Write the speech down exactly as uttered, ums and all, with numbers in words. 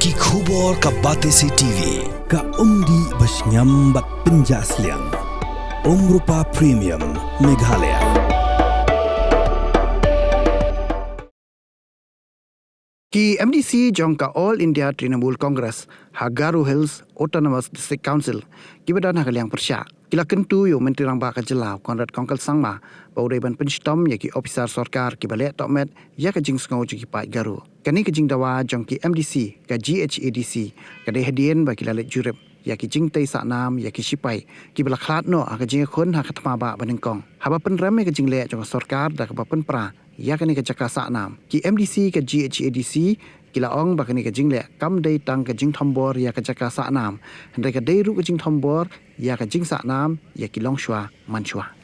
Ki khubor ka Batesi T V, ka umdih ba shngiam bad pynjah sliang. Umrupa Premium, Meghalaya. Ki M D C jong ka All India Trinamool Congress ha Garo Hills Autonomous District Council, kiba don ha ka liang pyrshah, ki la kyntu ïa u Myntri Rangbah ka jylla, Conrad Kongkal Sangma, ba u dei ban pynshitom ïa ki ophisar sorkar kiba leh tohmet ïa ka jingsngew jong ki paid Garo. Kane ka jingdawa jong ki M D C ka G H A D C ka dei hadien ba ki la leit jurip ïa ki jingtei sahnam ïa ki shipai kiba la khlad noh ha ka jingïakhun ha ka thma bah ba nyngkong. Haba pynrem ïa ka jingleh jong ka sorkar da kaba pynpra ïa kane ka jaka sahnam, ki M D C ka G H A D C ki la ong ba kane ka jingleh kam dei tang ka jingthombor ïa ka jaka sahnam, hynrei ka dei ruh ka jingthombor ïa ka jingsahnam ïa ki longshuwa mansuwa.